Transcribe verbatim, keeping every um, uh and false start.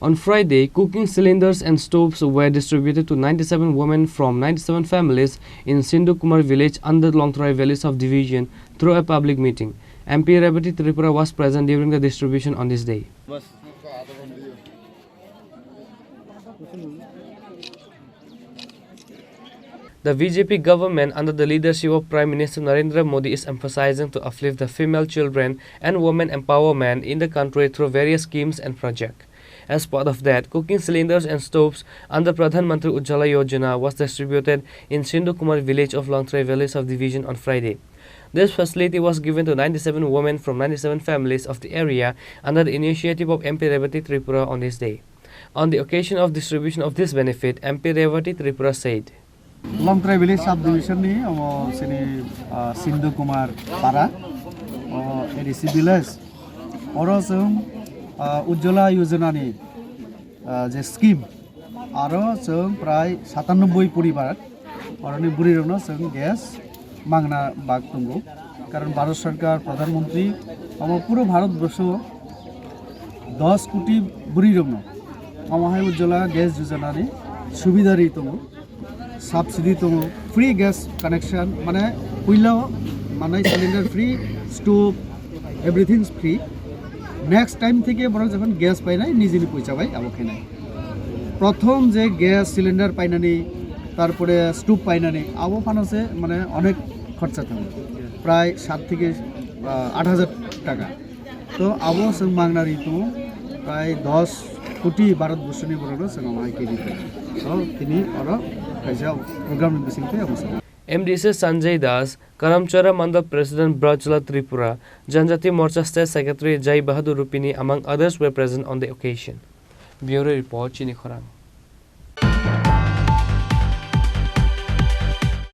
On Friday, cooking cylinders and stoves were distributed to ninety-seven women from ninety-seven families in Sindhu Kumar village under Longtrai Valley Sub-Division through a public meeting. M P Revati Tripura was present during the distribution on this day. The B J P government under the leadership of Prime Minister Narendra Modi is emphasizing to uplift the female children and women empowerment in the country through various schemes and projects. As part of that, cooking cylinders and stoves under Pradhan Mantri Ujjwala Yojana was distributed in Sindhu Kumar village of Longtrai Valley Sub-Division on Friday. This facility was given to ninety-seven women from ninety-seven families of the area under the initiative of M P Revati Tripura on this day. On the occasion of distribution of this benefit, M P Revati Tripura said, Longtrai Village Sub-Division ni omo sini, ah, Sindhu Kumar Para, o A D C village. Oro chwng, ah, Ujjwala Yojana ni, ah, je scheme, aro chwng prai satanoboi poribar, oroni bwrwi rokno chwng gas mangna bak tongo. Karon Bharat Sarkar Pradhan Mantri omo puro Bharat borsho dos koti bwrwi rokno omo hai Ujjwala Gas Yojana ni subida ri tongo. Subsidy tongo, free gas connection, mane puila manai cylinder free, stove, everything is free. Next time theke borok jokhon gas painai, nijini poisa bai abo khainai. Prothom je gas cylinder painani, tarpore stove painani, abo phano se mane onek khorcha thango. Prai sat theke, ah, aat hajar taka. To abo chwng mangna ri tongo, prai dos koti Bharat borsoni borokno chwng abo hai khe ri tongo. To tini oro kaisa program ni bisingtwi abo chwng. M D C Sanjay Das, Karamchara Mandal President Brajla Tripura, Janjati Morcha State Secretary Jai Bahadur Rupini among others were present on the occasion. Bureau Report, Chini Khorang.